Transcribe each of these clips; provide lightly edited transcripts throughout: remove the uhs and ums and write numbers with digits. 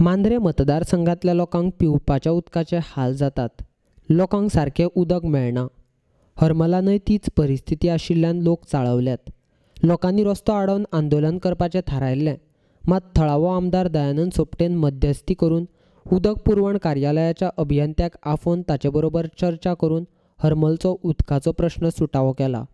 मांद्रे मतदारसंघांतल्या लोकांक पिवपाच्या उदकाचे हाल जातात. लोकांक सारकें उदक मेळना. हरमलानय तीच परिस्थिती आशिल्ल्यान लोक चाळवल्यात. लोकांनी रस्तो आडोवन आंदोलन करपाचें थारायल्लें. मात थळावो आमदार दयानंद सोपटेन मध्यस्थी करून उदक पुरवण कार्यालयाच्या अभियंत्याक आफोवन ताचे बरोबर चर्चा करून हरमलचो उदकाचो प्रश्न सुटावो केला.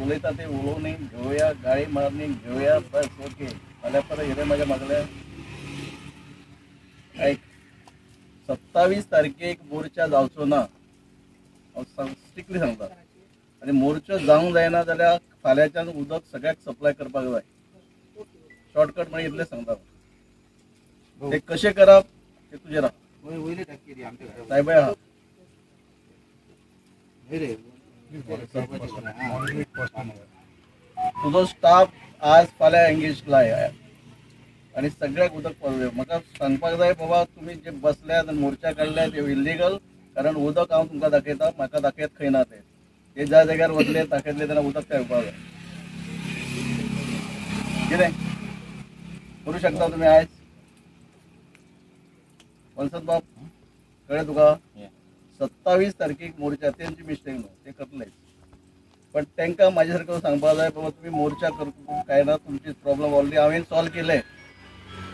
उलयता ते उलोवणी घेवया, गाळी मारणी घेवया, बस ओके. फाल्यां परत येयले म्हाज्या मागल्या. आयक, 27 तारखेक मोर्चा जावचो ना, हांव स्ट्रिक्टली सांगता. आनी मोर्चो जावंक जायना जाल्यार फाल्यांच्यान उदक सगळ्याक सप्लाय करपाक जाय. शॉर्टकट म्हणजे इतलें सांगता. ते कशें करप ते तुजेर आहा. सायबाय आहा. तुजो स्टाफ आज फाल्यां एंगेज लाय आनी सगळ्याक उदक पावले. म्हाका सांगपाक जाय बाबा तुमी जे बसल्यात आनी मोर्चा काडल्यात ते इल्लिगल, कारण उदक हांव तुमकां दाखयता, म्हाका दाखयत खंय ना ते. ते ज्या जाग्यार वतले दाखयतले तेन्ना उदक थंय येवपाक जाय. कितें करूं शकता तुमी आयज? वलसत बाब कळ्ळें तुका? 27 तारखेक मोर्चा, तेंची मिस्टेक न्हू, ते करतलेच. पण तांकां म्हाजे सारको सांगपाक जाय बाबा तुमी मोर्चा करपाक काय ना, तुमची प्रॉब्लम ऑलरेडी हांवें सॉल्व केले.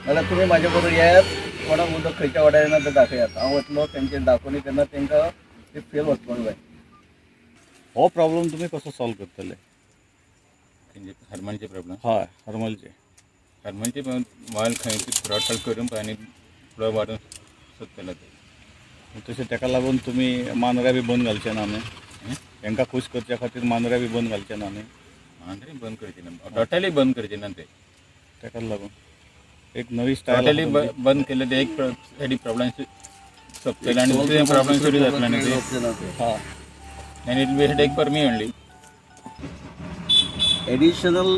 नाल्यार तुमी म्हाजे बरोबर येयात, कोणाक उदक खंयच्या वाड्यार येना तें दाखयात. हांव वतलो तेंचे दाखोवनी तेन्ना तांकां ते फेल वचपाक जाय. हो प्रॉब्लम तुमी कसो सॉल्व करतले? हरमलचे प्रॉब्लम? हय, हरमलचे. हरमलचे वाल खंय थ्रॉटल करून आनी फ्लो वाडून सोदतले ते. तशें ताका लागून तुमी मांद्र्या बी बंद घालचे ना न्ही? तांकां खूश करच्या खातीर मांद्र्या बी बंद घालचे ना न्ही? मांद्रे बंद करचे ना, टोटली बंद करचे ना ते. ताका लागून एक नवी स्टायल टोटली बंद केले ते एक सायडी प्रॉब्लम सोंपतले आनी दुसरे प्रॉब्लम सुरू जातले न्ही ते. हां, आनी it will take for me only. Additional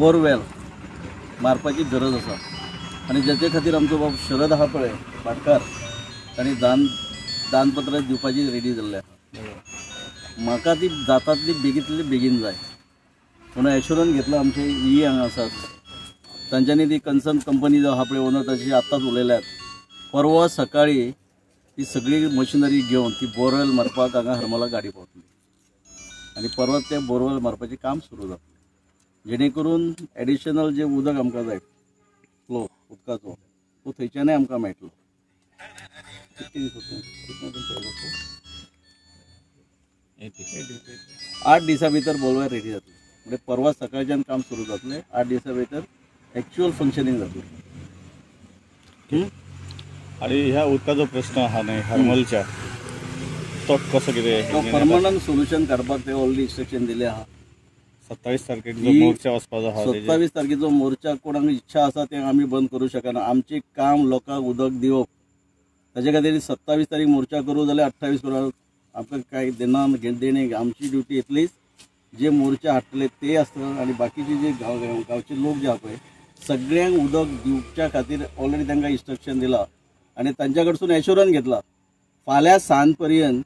borewell मारपाची गरज आसा. आनी जाचे खातीर आमचो बाब शरद आहा पळय भाटकार, तांणी दानपत्र दिवपाची रेडी जाल्ले आहा. म्हाका ती जातातली बेगींतली बेगीन जाय म्हणून एश्योरन्स घेतला. आमचे ई हांगा आसात तांच्यांनी ती कन्सर्न कंपनी जो आहा पळय ओनर ताची आत्ताच उलयल्यात. परवा सकाळी ती सगळी मशिनरी घेवन ती बोरवेल मारपाक हांगा हरमला गाडी पावतली आनी परत तें बोरवेल मारपाचें काम सुरू जातलें, जेणे करून एडिशनल जें उदक आमकां जाय फ्लो उदकाचो तो थंयच्यानय आमकां मेळटलो. कितले दीस उरता? 8 दिसां भितर बोरवेल रेडी जातलें. म्हणजे परवा सकाळच्यान काम सुरू जातलें, 8 दिसां भितर एक्च्युअल फंक्शनींग जातलें. आनी ह्या उदकाचो प्रश्न आहा न्ही हरमलच्या, तो कसो कितें? तो परमनंट सोल्युशन काडपाक ते ऑलरेडी इन्स्ट्रक्शन दिले आहा. 27 तारखेक जो मोर्चा वचपाचो आहा, 27 तारखेचो मोर्चा कोणाक इच्छा आसा ते आमी बंद करूं शकना. आमचें काम लोकांक उदक दिवप, ताजे खातीर 27 तारीख मोर्चा करूं जाल्यार 28 करूं, आमकां कांय देना देणें. आमची ड्युटी इतलीच, जे मोर्चा हाडटले ते आसता आनी बाकीचे जे गांवचे लोक जे आहा पळय सगळ्यांक उदक दिवच्या खातीर ऑलरेडी तांकां इन्स्ट्रक्शन दिलां आनी तांच्या कडसून एश्योरन्स घेतला. फाल्यां सांज पर्यंत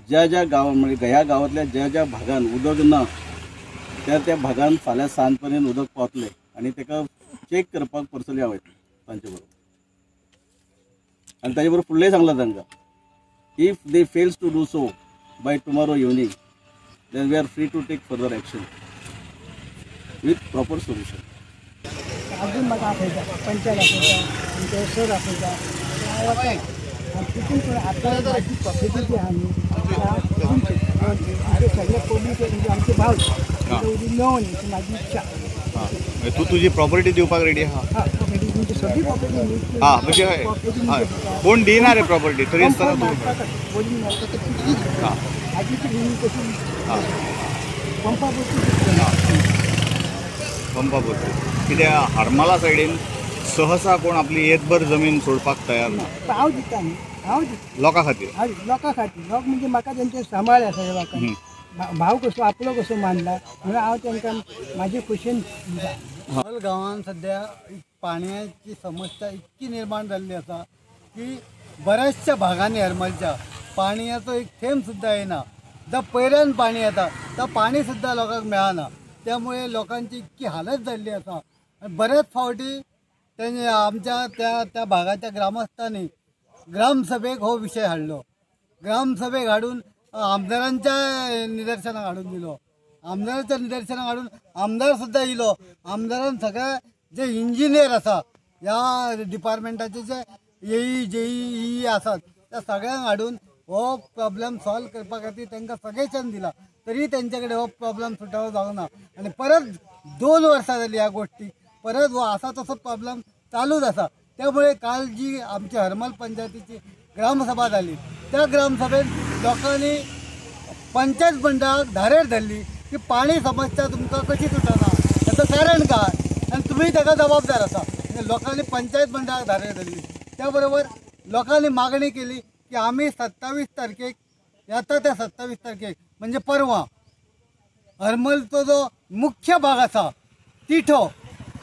ज्या ज्या गांवां म्हणजे ह्या गांवांतल्या ज्या ज्या भागान उदक ना त्या त्या भागान फाल्यां सांज पर्यंत उदक पावतलें आनी ताका चॅक करपाक पर्सनली हांव येतलें तांचे बरोबर. आनी ताजे बरोबर फुडलेंय सांगलां तांकां, if they fails to do so by tomorrow evening then we are free to take further action with proper solution. अजून म्हाका आपयता, पंचायत आपयता, आमचे सर आपयता, हांव वता. आनी तितून फुडें आतां म्हाजी प्रॉपर्टी जी आहा न्ही आमचे सगळे पब्लीक म्हणजे आमचे भाव उदीक मेळोन अशी म्हाजी इच्छा. तूं तुजी प्रॉपर्टी दिवपाक रेडी आहा? हां, प्रॉपर्टी म्हणजे सगळी प्रॉपर्टी न्ही, हां म्हणजे हय, कोण दिना रे प्रॉपर्टी तरी आसतना तूं बोलींग मारता ती हां म्हाजी ती कशी हां पंपा पुरती, पंपा पुरती. कित्याक हरमला सायडीन सहसा कोण आपली येतभर जमीन सोडपाक तयार ना. हांव दिता न्ही, हांव दिता लोकां खातीर. हांव लोकां खातीर. लोक म्हणजे म्हाका तेंचे सांबाळ आसा लोकांक, भाव कसो आपलो कसो मानला म्हणून हांव तांकां म्हाजे खुशेन दिता. हरमल गांवांत सद्या पाण्याची समस्या इतकी निर्माण जाल्ली आसा की बऱ्याचशा भागांनी हरमलच्या पाणयाचो एक थेंब सुद्दां येना. जावं पयऱ्यान पाणी येता तो पाणी सुद्दां लोकांक मेळना. त्यामुळे लोकांची इतकी हालत जाल्ली आसा. आनी बऱ्याच फावटी तेणे आमच्या त्या त्या भागाच्या ग्रामस्थांनी ग्रामसभेक हो विशय हाडलो. ग्रामसभेक हाडून आमदारांच्या निदर्शनाक हाडून दिलो. आमदाराच्या निदर्शनाक हाडून आमदार सुद्दां येयलो. आमदारान सगळे जे इंजिनियर आसा ह्या डिपार्टमेंटाचे जे एई जेई ई आसात त्या सगळ्यांक हाडून हो प्रॉब्लेम सॉल्व करपा खातीर तांकां सजेशन दिला. तरी तेंचे कडेन हो प्रॉब्लेम सुटावो जावंक ना. आनी परत 2 वर्सां जाली ह्या गोश्टीक, परत हो आसा तसो प्रॉब्लेम चालूच आसा. त्यामुळे काल जी आमची हरमल पंचायतीची ग्रामसभा जाली त्या ग्रामसभेत लोकांनी पंचायत मंडळाक धारेर धरली की पाणी समस्या तुमकां कशी सुटना ताचो कारण काय आनी तुमी ताका जबाबदार आसा. लोकांनी पंचायत मंडळाक धारेर धरली. त्या बरोबर लोकांनी मागणी केली की आमी 27 तारखेक येता त्या 27 तारखेक म्हणजे परवा हरमलचो जो मुख्य भाग आसा तिठो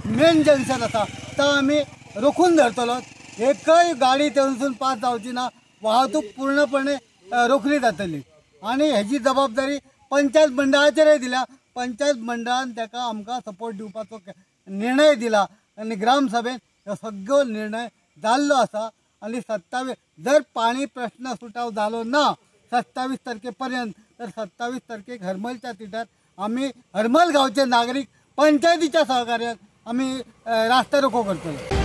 मेन जंक्शन आसा तो आमी रोखून धरतलो. एकय गाडी थंयसून पास जावची ना, वाहतूक पूर्णपणे रोखली जातली. आनी हेजी जबाबदारी पंचायत मंडळाचेरय दिल्या. पंचायत मंडळान ताका आमकां सपोर्ट दिवपाचो निर्णय दिला आनी ग्रामसभेन हो सगळो निर्णय जाल्लो आसा. आनी 27 जर पाणी प्रश्न सुटाव जालो ना 27 तारखे पर्यंत तर 27 तारखेक हरमलच्या तिठार आमी हरमल गांवचे नागरीक पंचायतीच्या सहकार्यान आमी रास्ता रोको करतले.